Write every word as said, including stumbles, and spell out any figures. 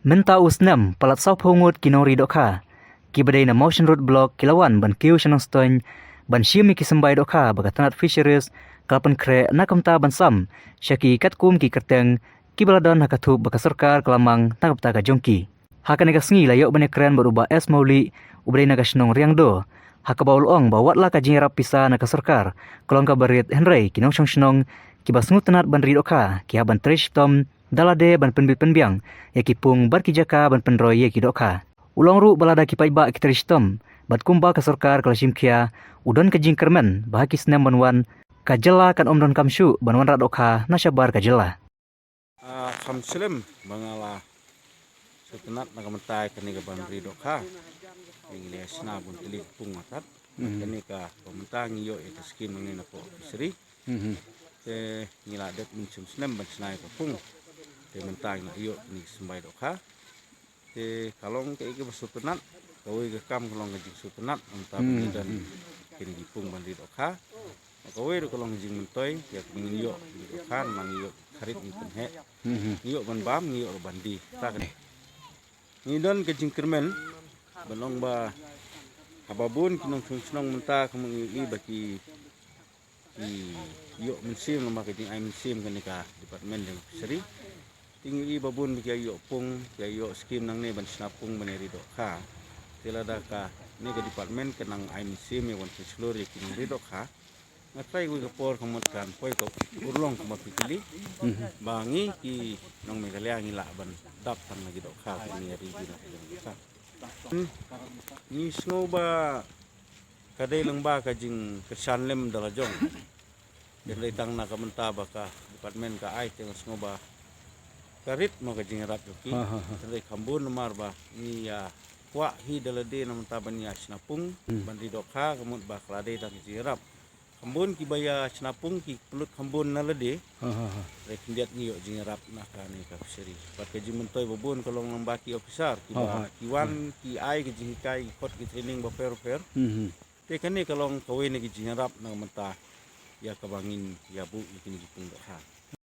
Mynta u snem palat sawphew ngut ki nongri dohkha kiba dei na Mawshynrut Block ki la wan ban kiew sha Nongstoiñ ban shim ïa ki symbai dohkha ba ka tnat Fisheries ka la pynkhreh na ka bynta ban sam sha ki katkum ki kyrteng kiba la don ha ka thup ba ka sorkar ka la mang na ka bynta ka jong ki. Ha kane ka sngi la ïoh ban ïakren bad u Bah S Mawlieh uba dei na ka shnong Riangdo, ha kaba u la ong ba wat la ka jingïarap pisa na ka sorkar ka long kaba rit, hynrei ki nongshong shnong kiba sngewtynnat ban ri dohkha ki hap ban trei shitom da lade ban pynbit pynbiang ïa ki pung bad ki jaka ban pynroi ïa ki dohkha. U la ong ruh ba lada ki paidbah ki trei shitom bad kumba ka sorkar ka la shim khia, u don ka jingkyrmen ba ha ki snem ban wan ka jylla kan ym donkam shuh ban wanrah dohkha na shabar ka jylla. Ah, kham slem ba nga la sngewtynnat na ka bynta kane ka ban ri dohkha. Ngi la shna bun tylli ka pung mynta. Mhm. Kane ka ba mynta ngi ïoh ïa ka skim nangne na pdeng Fishery. Mhm. Te ngi la dep mynshem snem ban shna ïa ka pung. Te mynta ngi la ïoh kane ka symbai dohkha. Te ka long kaei kaba sngewtynnat, kawei ka kam ka long ka jingsngewtynnat, mynta ba ngi don kine ki pung ban ri dohkha. Kawei ruh ka long ka jingmyntoi ïa kaba ngin ïoh, ngi dohkha, ngi ïoh kharit, ngi pynheh. Mhm. Ngi ïoh ban bam, ngi ïoh ruh ban die. Ta kane. Ngi don ka jingkyrmen ban ong ba haba bun ki nongshong shnong mynta ka mut ngi ïohi ba ki ki ïoh mynsiem, namar ka jingai mynsiem kane ka department jong Fishery. Te ngi ïohi ba bun ba ki ïoh pung, ki ïoh skim nangne ban shna pung ban ïa ri dohkha. Te lada kane ka department ka nang ai mynsiem ïa wan pynslur ïa ki nongri dohkha, nga trai kawei ka por ka mut kan poi ka urlong kumba phi kylli. Mhm. Ba ngi ki nong Meghalaya ngi lah ban dap tang na ki dohkha, ki ngi ïa ri ki na ki dohkha. Ngi sngew ba ka dei lyngba ka jingkyrshan lem da la jong. Hynrei tang na ka bynta ba ka department ka ai, te nga sngew ba ka rit mo ka jingïarap jong ki. Ha, ha, ha. Hynrei kham bun namar ba ngi ïa kwah hi da lade na ka bynta ban ïa shna pung, hmm, ban ri dohkha, ka mut ba ka la dei tang ka jingïarap. Kham bun kiba ïa shna pung ki pynlut kham bun na lade. Ha, ha, ha. Hynrei khyndiat ngi ïoh jingïarap na kane ka Fishery. Bad ka jingmyntoi ba bun ka long lyngba ki officer kiba, ha, ha, ki wan, hmm, ki ai ka jinghikai, ki khot ki training bapher bapher. Hmm, hmm. Te kane ka long kawei na ki jingïarap na ka bynta ïa kaba ngin ïa buh ïa kine ki pung dohkha.